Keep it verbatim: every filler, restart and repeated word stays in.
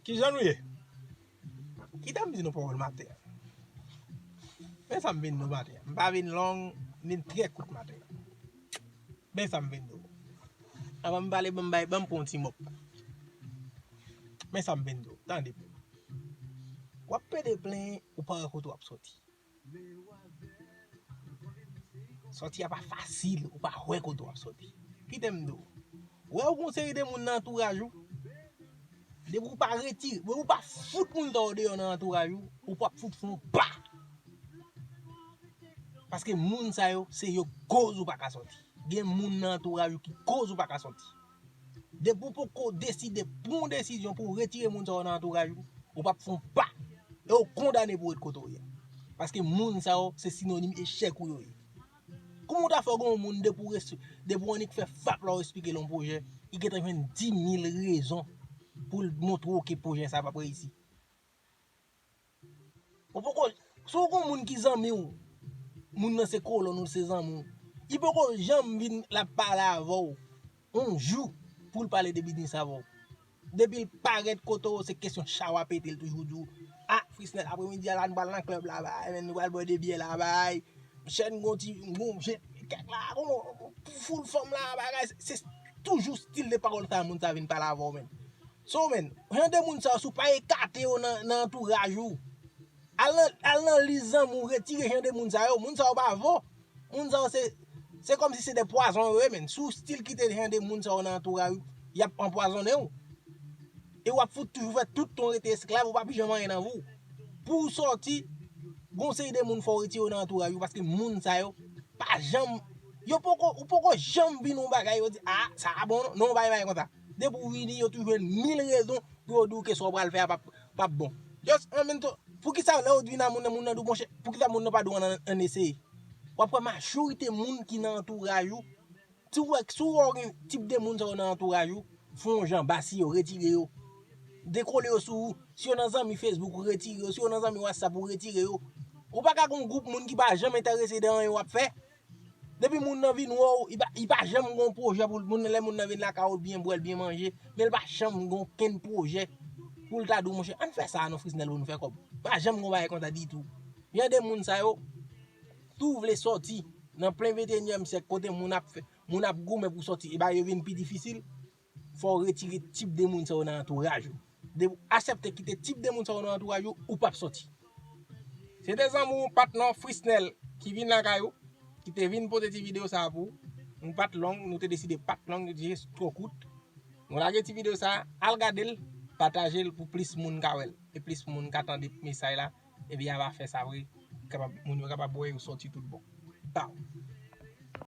Kijan nou ye? Kite m di nou pawòl maten an. Men sa m vin di nou maten an. M pa vin long, m vin trè kout maten an. Men sa m vin di w. Anvan m pale, ban m bay, ban m pran yon ti mòp. Men sa m vin di w. Tande. W ap pede plenyen, ou pa wè kote w ap soti. Sòti a pa fasil, ou pa wè kote w ap soti. Kite m di w. Wè ou gon seri de moun nan antouraj ou. Depi ou pa retire, depi ou pa fout moun sa yo deyò nan antouraj ou, ou p ap fout fè yon pa. Paske moun sa yo, se yo koz ou pa ka sòti. Gen moun nan antouraj ou ki koz ou pa ka sòti. Depi w poko deside pran yon desizyon pou w retire moun sa yo nan antouraj ou, ou p ap fè yon pa. E w kondane pou w ret kote w ye a. Paske moun sa yo, se sinonim echèk ou yo ye. Kòman w ta fè w gen yon moun depi w res-, depi w annik fè fap la w esplike l yon pwojè, li gentan jwenn dis mil rezon pou l montre w ke pwojè sa p ap reyisi? Ou poko, si w gon moun ki zanmi w, moun nan se kolòn ou, se zanmi w, li poko janm vin l ap pale avè w yon jou pou l pale de biznis avè w. Depi l parèt kote w, se kesyon cha w ap pete, l toujou di w, "A, Frisnel, apremidi a la, nou pral nan klèb la, bay, men nou pral bwè de byè la, bay. Chèn gon ti, gon, kèk la, gon, foul fanm la, bagay." Se, se toujou stil de pawòl sa moun sa vin pale avè w, men. So, men, jan de moun sa yo, si w pa ekate yo nan, nan antouraj ou, al nan, al nan lis zanmi w, retire jan de moun sa yo. Moun sa yo pa vo. Moun sa yo se, se kòmsi se de pwazon yo ye, men. Si w stil kite jan de moun sa yo nan antouraj ou, y ap anpwazonnen w. E w ap fout toujou fè tout tan w rete esklav, ou p ap janm anyen nan vi w. Pou w sòti, gon seri de moun fò w retire yo nan antouraj ou, paske moun sa yo pa janm, yo poko, ou poko janm vin yon bagay, yo di, "A, sa a bon, non, non, w pa gen bagay konsa." Depi w vini, yo toujou jwenn mil rezon pou yo di w ke sa w pral fè a p ap, p ap bon. Just, an menm tan, poukisa lè w di nan moun nan, moun nan di w, "Monchè, poukisa moun nan pa di w ann, ann eseye?" W ap wè majorite moun ki nan antouraj ou, si w wè, si w wè w gen tip de moun sa yo nan antouraj ou, fè yon jan, basi yo, retire yo. Dekole yo sou ou. Si yo nan zanmi Facebook ou, retire yo. Si yo nan zanmi WhatsApp ou, retire yo. Ou pa ka gen yon gwoup moun ki pa janm enterese de anyen w ap fè. Depi moun nan vin wè w, li pa, li pa janm gen yon pwojè pou l, moun nan, lè moun nan vin lakay ou, l byen bwè, l byen manje, men l pa janm gen okenn pwojè pou l ta di w, "Monchè, ann fè sa non, Frisnel, pou nou fè kòb." Pa janm gen yon bagay konsa ditou. Jan de moun sa yo, si w vle sòti nan plen venteyenyèm syèk, kote moun ap fè, moun ap goumen pou sòti, e bagay yo vin pi difisil, fò w retire tip de moun sa yo nan antouraj ou. Depi w aksepte kite tip de moun sa yo nan antouraj ou, ou p ap sòti. Se te zanmi w, patnè w, Frisnel, ki vin lakay ou, ki te vin pote ti videyo sa a pou ou. Nou pa t long, nou te deside pa t long, jis twò kout. Nou lage ti videyo sa a, al gade l, pataje l pou plis moun ka wè l, e plis moun ka tande mesaj la, epi a va fè sa vre, kapab, moun yo kapab wè yo sòti tout bon. Baw.